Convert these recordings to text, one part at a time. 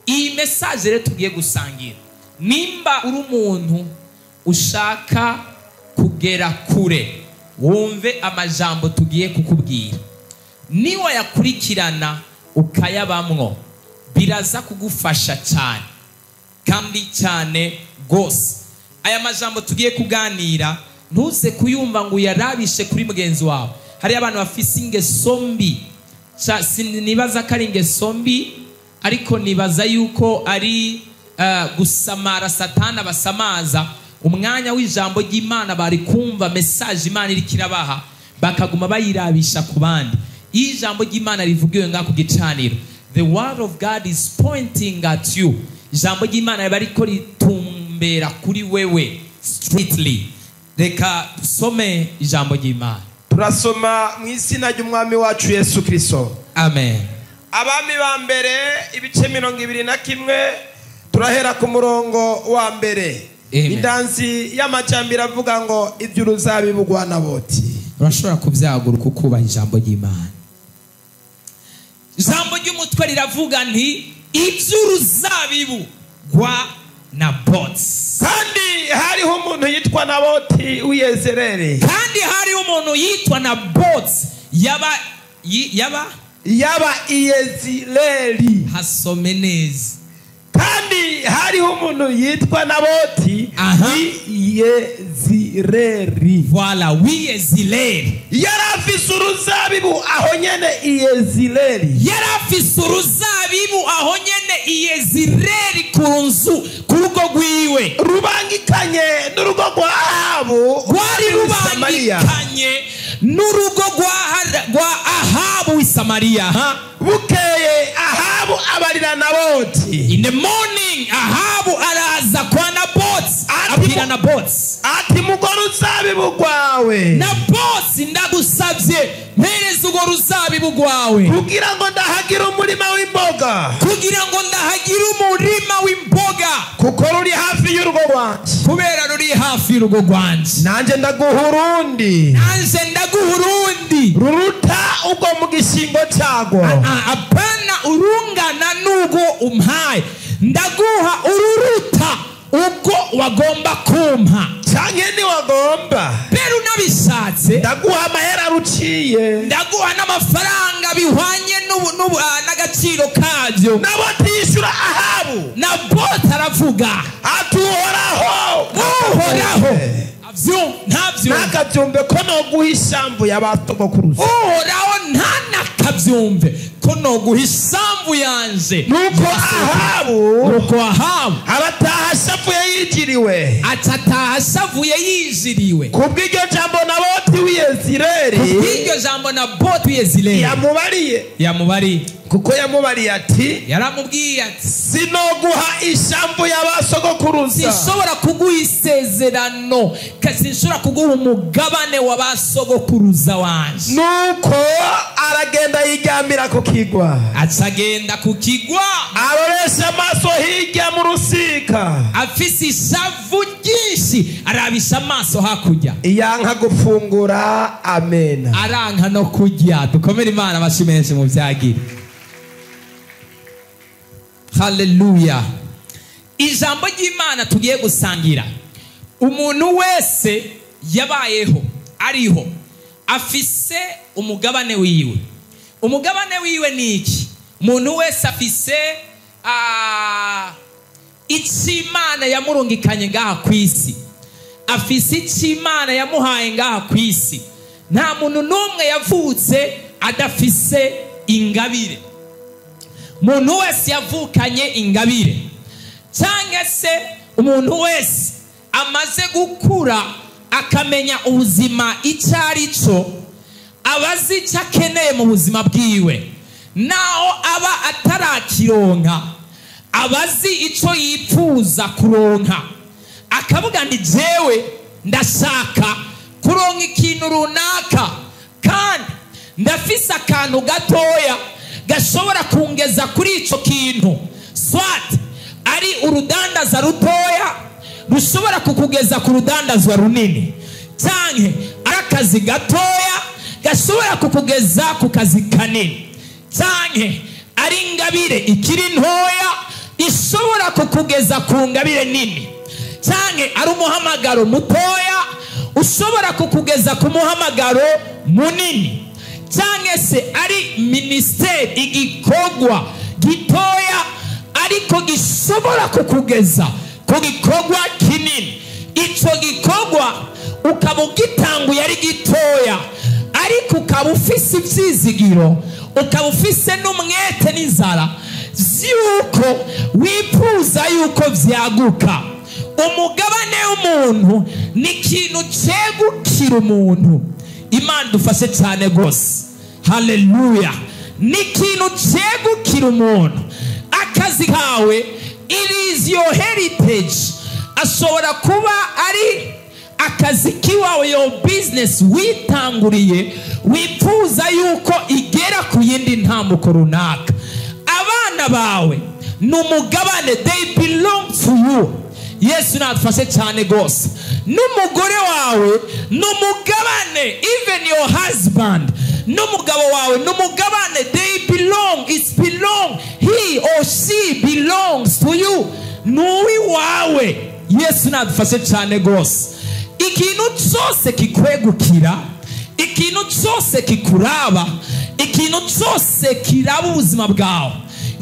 Iyi message rero tugiye gusangira, nimba uri umuntu ushaka kugera kure, wumve amajambo tugiye kukubwira. Niwa yakurikirana ukayabamwo, biraza kugufasha cyane kandi cyane gose. Aya majambo tugiye kuganira ntuze kuyumva ngo uyarabishe kuri mugenzi wawe. Hari abantu bafise ingeso mbi, nibaza ko ari ingeso mbi, ariko nibaza yuko ari gusamara Satana basamaza umwanya w'ijambo ry'Imana. Bari kumva message Imana iriko irabaha, bakaguma bayirabisha ku bandi. Iyo ijambo ry'Imana rivugiwe ngaho ku gicaniro, the word of God is pointing at you. Ijambo ry'Imana riba riko ritumbera kuri wewe strictly. Reka dusome ijambo ry'Imana. Turasoma mu izina ry'Umwami wacu Yesu Kristo. Amen. Abami ba mbere ibice 21, turahera ku murongo wa mbere. Amen. Indanzi y'amajambere avuga ngo iby'uruzabibu rwa Naboti. Urashobora kubyaguruka ukubaha ijambo ry'Imana. Ijambo ry'umutwe riravuga nti iby'uruzabibu rwa Naboti. Kandi hariho umuntu yitwa Naboti w'Iyezereli. Kandi hariho umuntu yitwa Naboti yaba Iyezereli. Hasome neza. Kandi hariho umuntu yitwa Naboti w'Iyezereli. Voilà, w'Iyezereli. Yari afise uruzabibu aho nyene Iyezereli. Yari afise uruzabibu aho nyene Iyezereli ku nzu, ku rugo rwiwe. Rubangikanye n'urugo rwa Ahabu. Rwari rubangikanye n'urugo rwa Ahabu w'i Samariya. Ha? Bukeye Ahabu abarira Naboti. In the morning Ahabu araza kwa Naboti, abwira Naboti ati mugore uruzabibu rwawe. Naboti, ndagusabye mpereza urwo ruzabibu rwawe, kugira ngo ndahagire umurima w'imboga, kugira ngo ndahagire umurima w'imboga, kuko ruri hafi y'urugo rwanje, kubera ruri hafi y'urugo rwanje. Nanje ndaguha urundi, nanje ndaguha urundi ruruta ubwo mu gishingo cyago. Apana urungana n'ubwo umpaye, ndaguha ururuta ubwo wagomba kumpa. Canke ntiwagomba, mbere unabishatse ndaguha amahera ruciye, ndaguha n'amafaranga bihwanye n'agaciro kabyo. Naboti yishyura Ahabu. Naboti aravuga ati Uhoraho, Uhoraho ntavyo ntakabyumve ko noguha isambu y'abasogokuruza. Uhoraho ntanakabyumve ko noguha isambu yanje. Nuko Ahabu arataha ashavuye yijiriwe, atataha ashavuye yijiriwe. Kubw'iryo jambo Naboti w'Iyezereli, kubw'iryo jambo Naboti w'Iyezereli yamubariye, kuko yamubariye ati, yaramubwiye ati sinoguha isambu y'abasogokuruza, sinshobora kuguha isezerano, sinshobora kuguha umugabane w'abasogokuruza wanje. Nuko aragenda yiryamira ku kigwa, acagenda ku kigwa, aroresha amaso hirya mu rusika, afise ishavu ryinshi, arabisha amaso hakurya, yanka gufungura. Amen. Aranka no kurya. Dukomere Imana amashyi menshi mu byagire. Haleluya. Ijambo ry'Imana tugiye gusangira, umuntu wese yabayeho ariho afise umugabane wiwe. Umugabane wiwe ni iki? Umuntu wese afise icyo Imana yamurungikanye ngaha ku isi, afise icyo Imana yamuhaye ngaha ku isi. Nta muntu n'umwe yavutse adafise ingabire. Umuntu wese yavukanye ingabire, cyangwa se umuntu wese amaze gukura akamenya ubuzima icyo ari cyo, abazi icyo akeneye mu buzima bwiwe, naho aba atarakironka, abazi icyo yifuza kuronka, akavuga nti jewe ndashaka kuronka ikintu runaka, kandi ndafise akantu gatoya gashobora kungeza kuri ico kintu. Swat ari urudandaza rutoya rushobora kukugeza ku rudandazwa runini, canke ari akazi gatoya gashobora kukugeza ku kazi kanini, canke ari ingabire ikiri ntoya Ushobora kukugeza ku ngabire nini, canke ari umuhamagaro mutoya ushobora kukugeza ku muhamagaro munini, canke se ari ministeri, igikorwa gitoya ariko gishobora kukugeza ku gikorwa kinini. Ico gikorwa ukaba ugitanguye ari gitoya, ariko ukaba ufise ivyizigiro, ukaba ufise n'umwete n'inzara vy'uko wifuza yuko vyaguka. Umugabane w'umuntu ni ikintu cegukira umuntu. Imana idufashe cyane rwose. Haleluya. Ni ikintu cegukira umuntu. Akazi kawe, it is your heritage. Ashobora kuba ari akazi kiwawe, your business witanguriye, wifuza yuko igera ku yindi ntambuko runaka. Abana bawe ni umugabane, they belong to you. Yesu nadufashe cyane rwose. N'umugore wawe ni umugabane, even your husband, n'umugabo wawe ni umugabane, they belong, it's belong, he or she belongs to you, ni uw'iwawe. Yesu nadufashe cyane rwose. Ikintu cyose kikwegukira, ikintu cyose kikuraba, ikintu cyose kiraba ubuzima bwawe,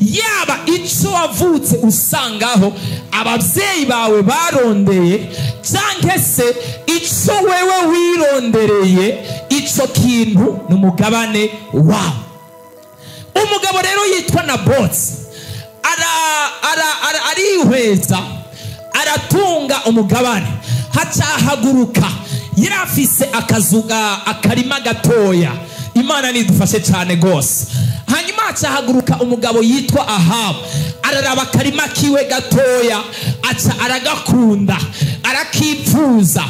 yaba icyo wavutse usangaho ababyeyi bawe barondeye, cyangwa se icyo wewe wirondereye, icyo kintu ni umugabane wawe. Umugabo rero yitwa Nabotsi arihweza, aratunga umugabane, hacahaguruka. Yari afise akazu, akarima gatoya. Imana nidufashe cyane rwose. Hanyuma hacahaguruka umugabo yitwa Ahabu, araraba akarima kiwe gatoya, aca aragakunda, arakipfuza,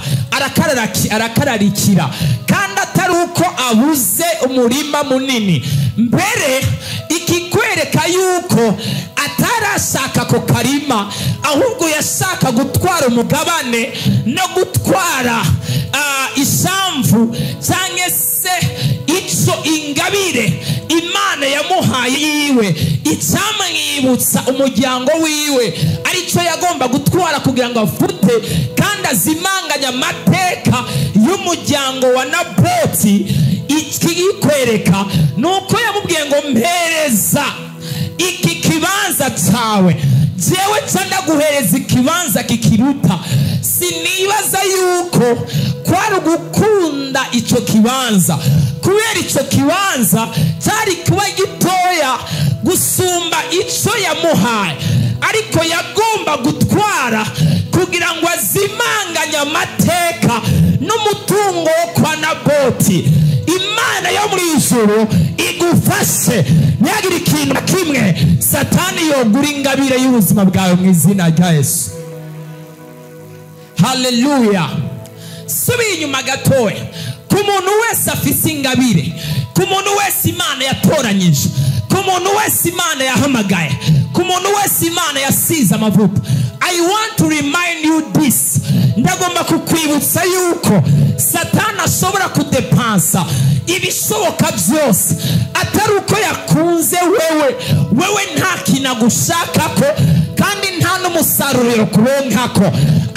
arakararikira, kandi atari uko abuze umurima munini. Mbere ikikwereka yuko atarashaka ako karima, ahubwo yashaka gutwara umugabane no gutwara ishamvu, cyangwa se ico ingabire Imana yamuhaye yiwe, icamwibutsa umuryango wiwe, arico yagomba gutwara kugira ngo afute kandi azimanganye amateka y'umuryango wa Naboti. Ikikwereka nuko yamubwiye ngo mpereza iki kibanza cyawe, jewe ca ndaguhereza ikibanza kikiruta. Sinibaza yuko kwari ugukunda ico kibanza, kubera ico kibanza cyari kuba gitoya gusumba ico yamuhaye, ariko yagomba gutwara kugira ngo azimanganye amateka n'umutungo wo kwa Naboti. Imana yo mu ijuru igufashe, ntihagire ikintu na kimwe Satani yogura ingabire y'ubuzima bwawe mu izina rya Yesu. Haleluya. Subiye inyuma gatoya. Ku muntu wese afise ingabire, ku muntu wese Imana yatoranyije, ku muntu wese Imana yahamagaye, ku muntu wese Imana yasize amavuta, I want to remind you this. Ndagomba kukwibutsa yuko Satani ashobora kudepansa ibishoboka byose, atari uko yakunze wewe, wewe nta kintu agushakako kandi nta n'umusaruro kuronkako,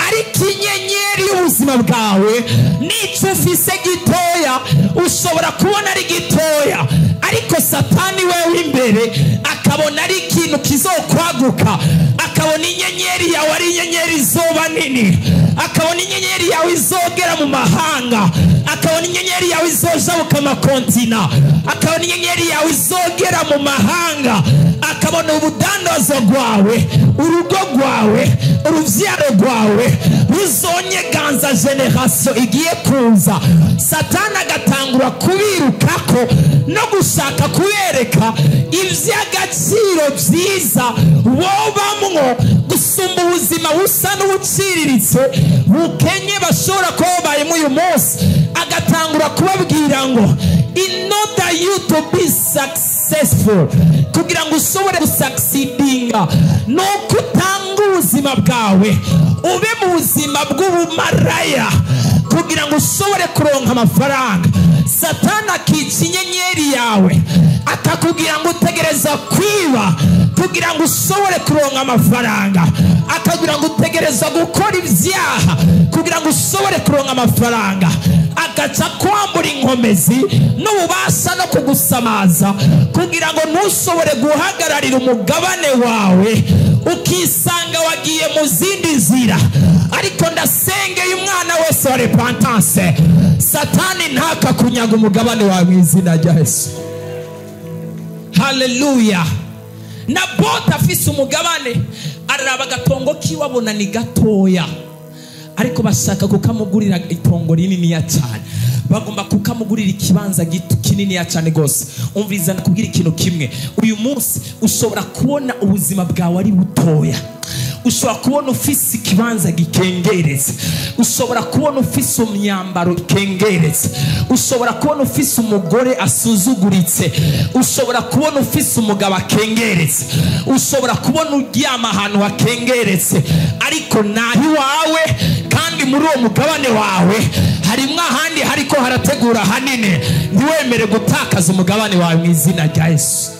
ariko inyenyeri y'ubuzima bwawe n'icyo ufise gitoya ushobora kubona ari gitoya, ariko Satani wewe imbere akabona ari ikintu kizokwaguka, akabona inyenyeri yawe ari inyenyeri izoba nini, akabona inyenyeri yawe izogera mu mahanga, akabona inyenyeri yawe izojabuka amakontina, akabona inyenyeri yawe izogera mu mahanga, akabona ubudandazo bwawe, urugo rwawe, uruvyaro rwawe ruzonyeganza generation igiye kuza. Satani agatangura kubirukako no gushaka kubereka ivy'agaciro vyiza wobamwo gusumba ubuzima busa n'ubuciriritse bukenye bashobora kuba babayemo uyu munsi. Agatangura kubabwira ngo in order you to be successful, kugira ngo ushobore gusucceedinga, nuko utanga ubuzima bwawe ube mu buzima bw'ubumaraya kugira ngo ushobore kuronka amafaranga. Satani akica inyenyeri yawe, akakubwira ngo utegereza kwiba kugira kugira ngo ushobore kuronka amafaranga, akabwira ngo utegereza gukora ibyaha kugira ngo ushobore kuronka amafaranga, agaca kwambura inkomezi n'ububasha no kugusamaza kugira ngo ntushobore guhagararira umugabane wawe, ukisanga wagiye mu zindi nzira. Ariko ndasengeye umwana wese wa repentance, Satani ntakakunyaga umugabane wawe mu izina rya Yesu. Haleluya. Naboti afise umugabane, araraba agatongo kiwe abona ni gatoya, ariko bashaka kukamugurira itongo rininiya cyane, bagomba kukamugurira ikibanza gito kininiya cyane gose. Umviriza ndakubwira ikintu kimwe, uyu munsi ushobora kubona ubuzima bwawe ari butoya, ushobora kubona ufise ikibanza gikengeretse, ushobora kubona ufise imyambaro ikengeretse, ushobora kubona ufise umugore asuzuguritse, ushobora kubona ufise umugabo akengeretse, ushobora kubona uryama ahantu hakengeretse, ariko naho iwawe kandi muri uwo mugabane wawe harimwo ahandi hariko harategura hanini. Ntiwemere gutakaza umugabane wawe mu izina rya Yesu.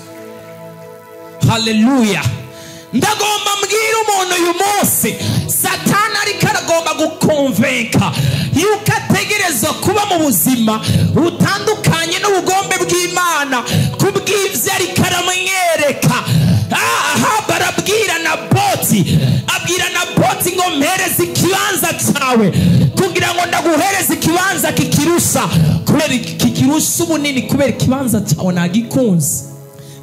Haleluya. Ndagomba mbwira umuntu uyu munsi, Satani ariko aragomba gukonvenka yuko ategerezwa kuba mu buzima butandukanye n'ubugombe bw'Imana kubw'ivyo ariko aramwereka. Ahabu arabwira Naboti, abwira Naboti ngo mpereze ikibanza cyawe kugira ngo ndaguhereze ikibanza kikirusha, kubera kikirusha ubunini, kubera ikibanza cyawe nagikunze.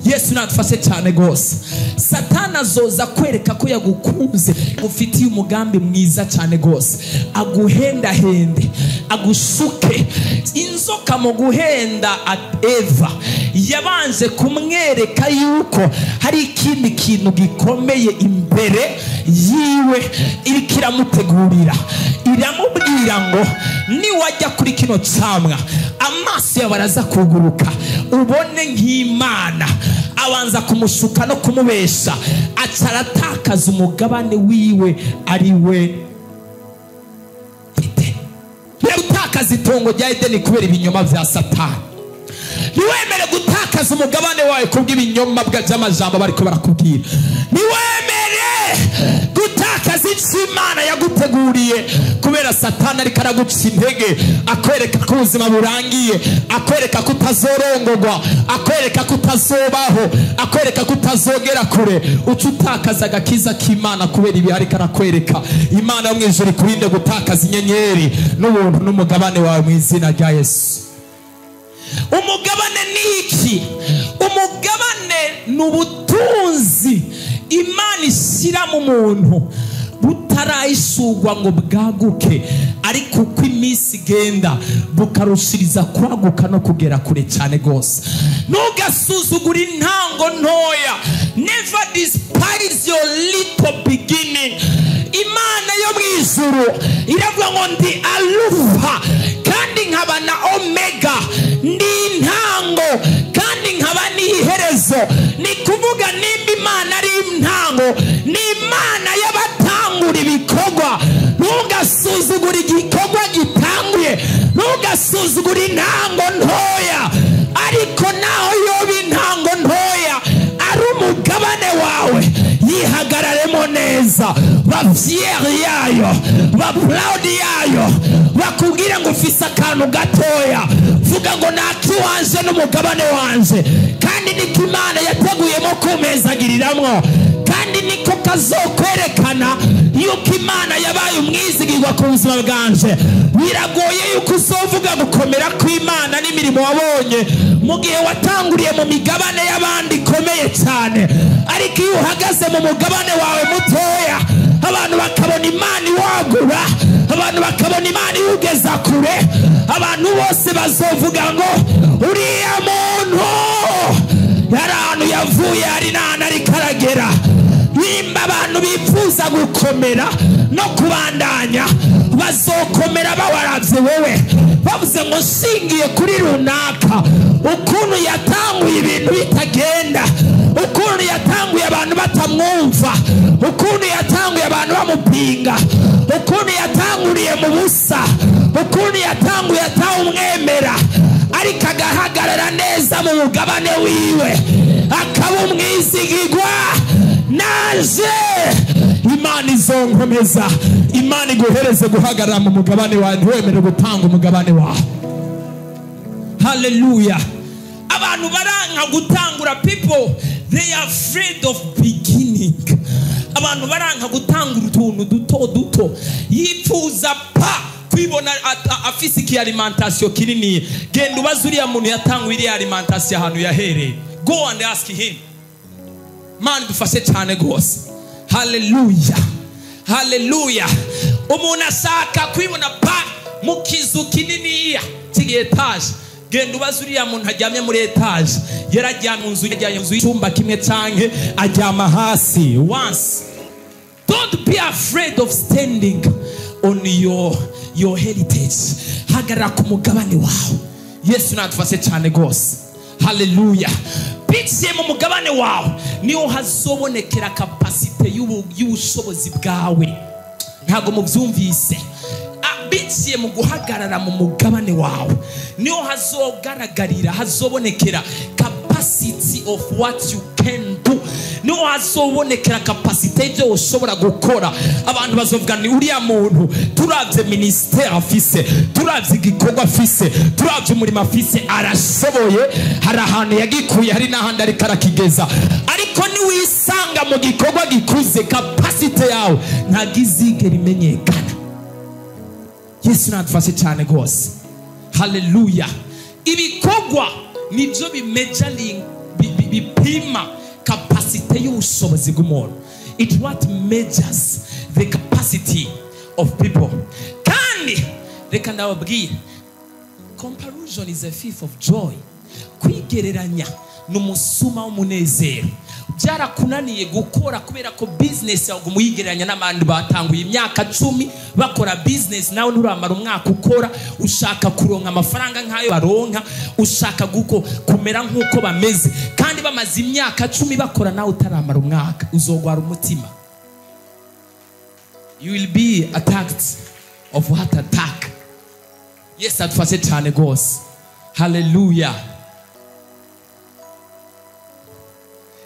Yesu natufashe cyane gose. Satani azoza kwereka ko yagukunze, ufitiye umugambi mwiza cyane gose, aguhendahende, agushuke. Inzoka mu guhenda Eva yabanje kumwereka yuko hari ikindi kintu gikomeye imbere yiwe iriko iramutegurira, iramubwira ngo niwajya kuri kino camwa amaso yawe araza kuguruka ubone nk'Imana. Abanza kumushuka no kumubesha, aca aratakaza umugabane wiwe ari we Edeni. Gutakaza itongo rya Edeni kubera ibinyoma vya Satani. Ntiwemere gutakaza umugabane wawe kubw'ibinyoma by'amajambo bariko barakubwira. Ntiwemere gutakaza icyo Imana yaguteguriye kubera Satani ariko araguca intege, akwereka ko ubuzima burangiye, akwereka ko utazorongogwa, akwereka ko utazobaho, akwereka ko utazogera kure. Uca utakaza agakiza k'Imana kubera ibi ariko arakwereka. Imana yo mu ijuru ikurinde gutakaza inyenyeri n'ubuntu n'umugabane wawe mu izina rya Yesu. Umugabane ni iki? Umugabane ni ubutunzi Imana ishyira mu muntu butarayisugwa ngo bwaguke, ariko uko iminsi igenda bukarushiriza kwaguka no kugera kure cyane gose. Ntugasuzugure intango ntoya. Never despise your little beginning. Imana yo mu ijuru iravuga ngo ndi Alufa kandi nkaba na Omega, ndi intango kandi nkaba n'iherezo. Ni kuvuga nimba Imana ari intango, ni Imana y'abatangura ibikorwa. Ntugasuzugure igikorwa gitanguye, ntugasuzugure intango ntoya, ariko naho yoba intango ntoya ari umugabane wawe, yihagararemo neza, ba fier yayo, ba proud yayo, bakubwire ngo ufise akantu gatoya, vuga ngo nakiwanje n'umugabane wanje, kandi niko Imana yateguyemo kumezagiriramwo, kandi niko kazokwerekana yuko Imana yabaye umwizigirwa ku buzima bwanje. Biragoye yuko uzovuga gukomera kw'Imana n'imirimo wabonye mu gihe watanguriye mu migabane y'abandi ikomeye cyane, ariko iyo uhagaze mu mugabane wawe mutoya, abantu bakabona Imana iwagura, abantu bakabona Imana iwugeza kure, abantu bose bazovuga ngo uriya muntu yari ahantu yavuye, hari n'ahantu ariko aragera. Nimba abantu bifuza gukomera no kubandanya, bazokomera bawaravye wewe, bavuze ngo nshingiye kuri runaka, ukuntu yatanguye ibintu bitagenda, ukuntu yatanguye abantu batamwumva, ukuntu yatanguye abantu bamupinga, ukuntu yatanguriye mu busa, ukuntu yatanguye atawumwemera, ariko agahagarara neza mu mugabane wiwe, akaba umwizigirwa, naje Imana izonkomeza. Imana iguhereze guhagarara mu mugabane wawe, ntiwemere gutanga umugabane wawe. Haleluya. Abantu baranka gutangura. People, they are afraid of beginning. Abantu baranka gutangura utuntu duto duto, yifuza pa kwibona afise iki alimentation kinini. Genda ubaze uriya muntu yatanguye iriya alimentation ahantu yahereye. Go and ask him. Mana dufashe cyane rwose. Haleluya, haleluya. Umuntu ashaka kwibona pa mu kizu kininiya cy'i étage. Genda ubaze uriya muntu aryamye muri étage, yararyamye mu nzu, yajyanye mu nzu y'icyumba kimwe canke aryama hasi once. Don't be afraid of standing on your heritage. Hagarara ku mugabane wawe. Yesu natufashe cyane rwose. Haleluya. Biciye mu mugabane wawe niho hazobonekera capacité y'ubushobozi bwawe. Ntabwo mubyumvise. Biciye mu guhagarara mu mugabane wawe niho hazogaragarira, hazobonekera capacity of what you can do, niho hazobonekera capacité y'ibyo ushobora gukora. Abantu bazovuga ni uriya muntu, turavye ministère afise, turavye igikorwa afise, turavye umurimo afise, arashoboye. Hari ahantu yagikuye, hari n'ahandi ariko arakigeza. Ariko niwisanga mu gikorwa gikuze, capacité yawe ntabwo izigera imenyekana. Yesu nadufashe cyane rwose. Haleluya. Ibikorwa nibyo bimeasuring, bipima capacité y'ubushobozi bw'umuntu. It what measures the capacity of people. Kandi reka ndababwire, comparison is a thief of joy. Kwigereranya ni umusuma w'umunezero. Byarakunaniye gukora kubera ko business yawe umuyigereranya n'abandi batanguye imyaka 10 bakora business, nawe nturamara umwaka ukora. Ushaka kuronka amafaranga nk'ayo baronka, ushaka guko kumera nk'uko bameze, kandi bamaze imyaka 10 bakora, nawe utaramara umwaka. Uzogwara umutima. You will be attacked of heart attack. Yesu adufashe cyane rwose. Haleluya.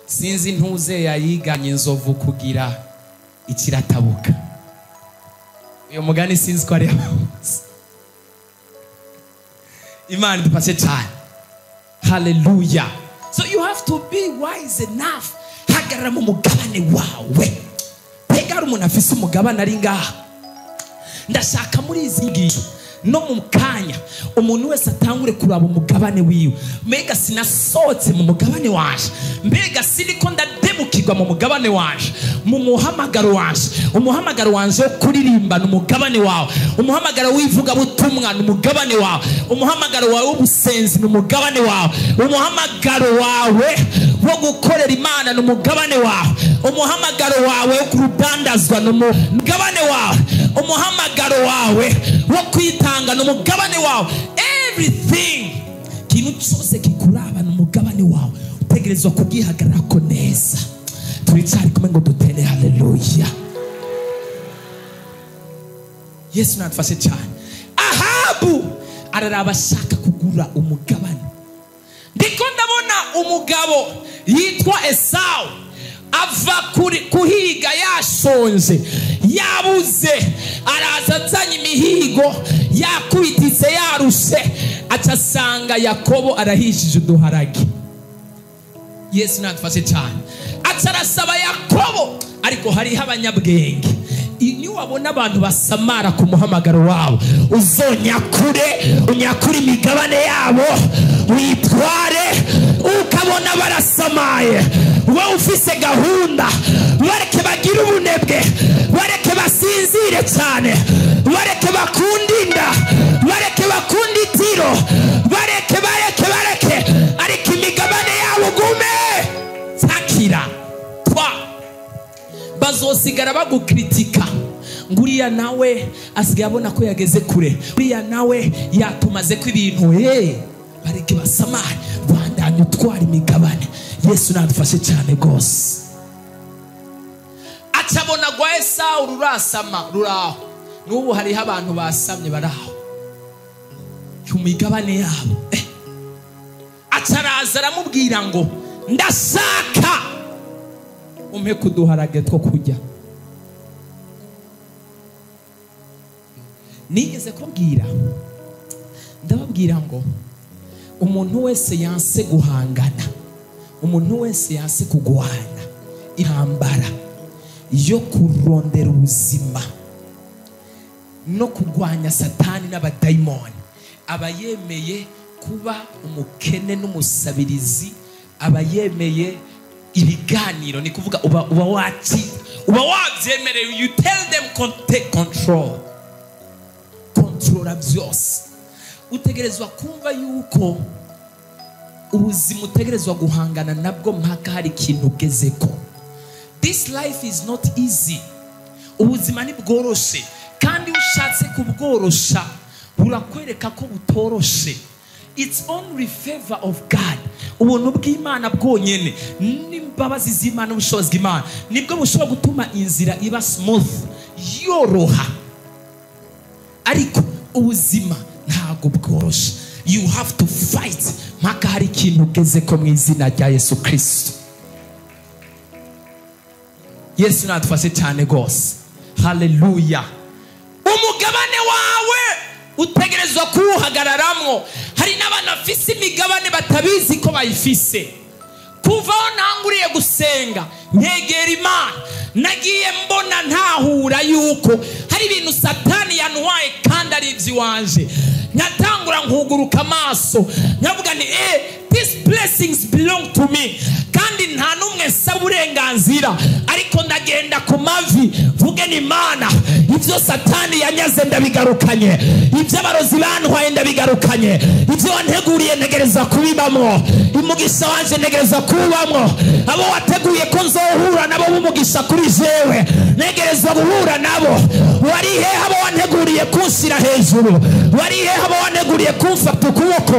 Sinzi ntuze yayiganye inzovu kugira ikiratabuka. Uyu mugani sinzi ko ari abamuzi. Imana idufashe cyane. Haleluya. So you have to be wise enough. Hagarara mu mugabane wawe. Mbega hari umuntu afise umugabane ari ngaha? Ndashaka muri izi nyigisho no mu kanya umuntu wese atangure kuraba umugabane wiwe. Mbega sinasohotse mu mugabane wanje? Mbega siniko ndademukirwa mu mugabane wanje, mu muhamagaro wanje? Umuhamagaro wanje wo kuririmba ni umugabane wawe, umuhamagaro w'ivugabutumwa ni umugabane wawe, umuhamagaro wawe w'ubusenzi ni umugabane wawe, umuhamagaro wawe wo gukorera Imana ni umugabane wawe, umuhamagaro wawe wo kurudandazwa ni umugabane wawe, umuhamagaro wawe wo kwitanga ni umugabane wawe. Everything, ikintu cyose kikuraba ni umugabane wawe, utegerezwa kugihagararako neza. Turicyari kumwe ngo dutere haleluya. Yesu nadufashe cyane. Ahabu araraba ashaka kugura umugabane. Ndiko ndabona umugabo yitwa Esawu ava kuhiga, yashonje, yabuze, araza azanye imihigo, yakubititse, yarushe, aca asanga Yakobo arahishije uduharage. Yesu nadufashe cyane. Aca arasaba Yakobo. Ariko hariho abanyabwenge. Niwabona abantu basamara ku muhamagaro wabo, uzonyakure, unyakure imigabane yabo, witware. Ukabona barasamaye, wowe ufise gahunda, bareke bagire ubunebwe, bareke basinzire cyane, bareke bakunde inda, bareke bakunde itiro, bareke, bareke, bareke, ariko imigabane yabo ugume takira twa. Bazosigara bagukritika ngo uriya nawe asigaye abona ko yageze kure, uriya nawe yatumaze ko ibintu. Bareke basamare, bandanye utwara imigabane. Yesu nadufashe cyane rwose. Acabona gwa Esawu rurasama ruraho. N'ubu hariho abantu basamye baraho ku migabane yabo. Acaraza aramubwira ngo Ndashaka umpe kuduharage two kurya. Nigeze kubwira, ndababwira ngo umuntu wese yanse guhangana, umuntu wese yanse kugwana intambara yo kurondera ubuzima no kugwanya Satani n'abadayimoni, aba yemeye kuba umukene n'umusabirizi, aba yemeye ibiganiro. Ni kuvuga uba waci, uba wabyemereye. You tell them take control, controla byose. Utegerezwa kumva yuko ubuzima utegerezwa guhangana nabwo mpaka hari ikintu ugezeko. This life is not easy. Ubuzima ni bworoshe, kandi ushatse kubworosha burakwereka ko butoroshe. It's only favor of God. Ubuntu bw'Imana bwonyene n'imbabazi z'Imana n'ubushobozi bw'Imana nibwo bushobora gutuma inzira iba smooth, yoroha. Ariko ubuzima ntabwo bworoshe. You have to fight mpaka hari ikintu ugezeko mu izina rya Yesu Kristo. Yesu natufashe cyane rwose. Haleluya. Umugabane wawe utegerezwa kuwuhagararamwo. Hari n'abantu bafise imigabane batabizi ko bayifise. Kuva aho ntanguriye gusenga nkegera Imana, nagiye mbona ntahura yuko hari ibintu Satani yantwaye kandi ari iby'iwanje. Nkatangura nkuguruka amaso nkavuga nti these blessings belong to me, kandi nta n'umwe nsaba uburenganzira, ariko ndagenda ku mavi mvuge ni Imana, ibyo Satani yanyaze ndabigarukanye, ibyo abarozi bantwaye ndabigarukanye, ibyo wanteguriye ntegereza kubibamwo, umugisha wanje ntegereza kubamwo, abo wateguye ko nzohura nabo b'umugisha kuri jewe ntegereza guhura nabo. Wari hehe abo wanteguriye kunshyira hejuru? Wari hehe abo wanteguriye kumfata ukuboko?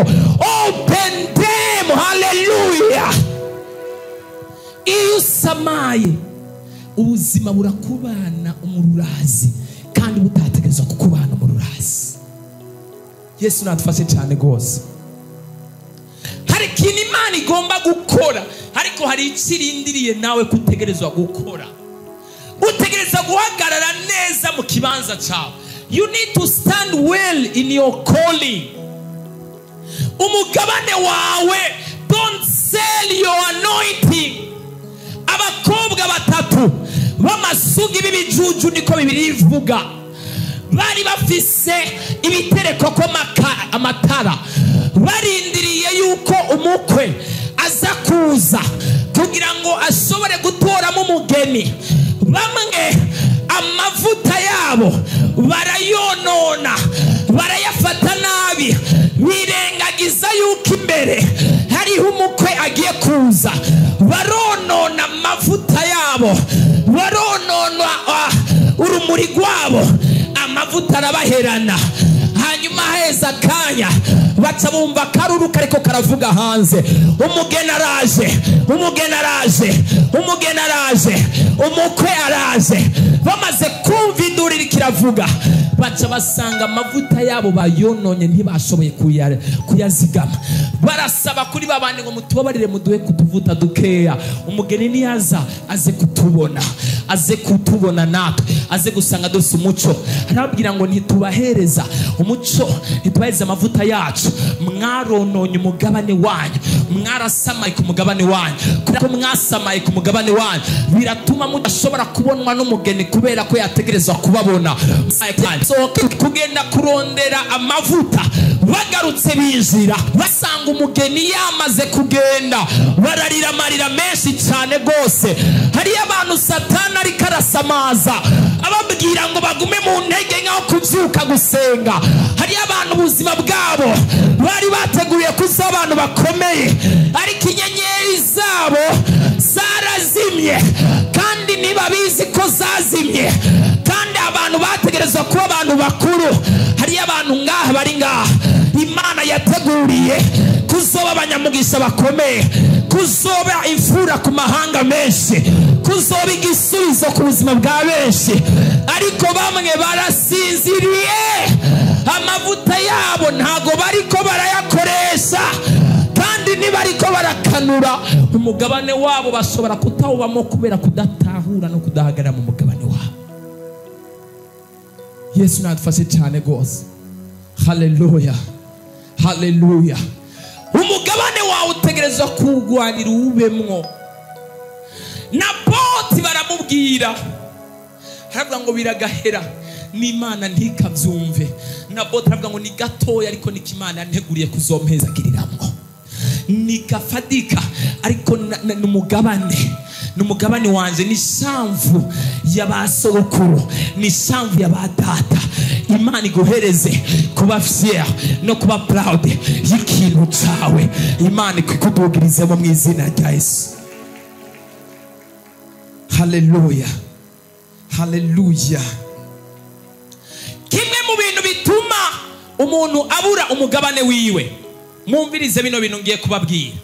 Open them. Haleluya. Iyo usamaye ubuzima burakubana umururazi, kandi butategereza kukubana umururazi. Yesu natufashe cyane rwose. Hari ikintu Imana igomba gukora, ariko hari ikirindiriye nawe kutegerezwa gukora. Utegereza guhagarara neza mu kibanza cyawe. You need to stand well in your calling. Umugabane wawe, don't sell your anointing. Abakobwa batatu b'amasugi b'ibijuju, niko Bibiliya ivuga, bari bafise ibitereko ko amatara, barindiriye yuko umukwe aza kuza kugira ngo ashobore gutoramo umugeni. Bamwe amavuta yabo barayonona, barayafata nabi, birengagiza yuko imbere hariho umukwe agiye kuza. Baronona amavuta yabo, baronona urumuri rwabo, amavuta arabaherana. Hanyuma heza akanya baca bumva akaruru kariko karavuga hanze, umugeni araje, umugeni araje, umugeni araje, umukwe araje. Bamaze kumva induru iriko iravuga, baca basanga amavuta yabo bayononye, ntibashoboye kuyazigama. Barasaba kuri babandi ngo mutubabarire muduhe kutuvuta dukeya, umugeni niyaza aze kutubona, aze kutubona natwe, aze gusanga dufise umuco. Arababwira ngo ntitubahereza umuco, ntitubahereza amavuta yacu. Mwarononye umugabane wanyu, mwarasamaye ku mugabane wanyu. Kuko mwasamaye ku mugabane wanyu biratuma mudashobora kubonwa n'umugeni kubera ko yategerezwa kubabona. Kugenda kurondera amavuta, bagarutse binjira basanga umugeni yamaze kugenda, bararira amarira menshi cyane rwose. Hariyo abantu Satani ariko arasamaza ababwira ngo bagume mu ntege nkaho kubyuka gusenga. Hariyo abantu ubuzima bwabo bari bateguye kuza abantu bakomeye, ariko inyenyeri zabo zarazimye, kandi ntibabizi ko zazimye. Kandi abantu bategerezwa kuba abantu bakuru. Hariyo abantu ngaha bari ngaha Imana yateguriye kuzoba abanyamugisha bakomeye, kuzoba imfura ku mahanga menshi, kuzoba igisubizo ku buzima bwa benshi. Ariko bamwe barasinziriye, amavuta yabo ntago bariko barayakoresha, kandi nibariko barakanura Umugabane wabo bashobora kutawubamo kubera kudatahura no kudahagarara mu mugabane wabo. Yesu nadufashe cyane rwose. Haleluya, haleluya. Umugabane wawe utegerezwa kuwugwanira uwubemwo. Naboti baramubwira, aravuga ngo biragahera n'Imana ntikabyumve. Naboti aravuga ngo ni gatoya ariko niko Imana yanteguriye kuzompezagiriramwo, nikafadika ariko n'umugabane, n'umugabane wanje, ni shamvu ya ba sogokuru, ni shamvu ya ba data. Imana iguhereze kuba fier no kuba proud y'ikintu cawe. Imana ikukudugirizemo mu izina rya Yesu. Haleluya, haleluya. Kimwe mu bintu bituma umuntu abura umugabane wiwe, mwumvirize bino bintu ngiye kubabwira.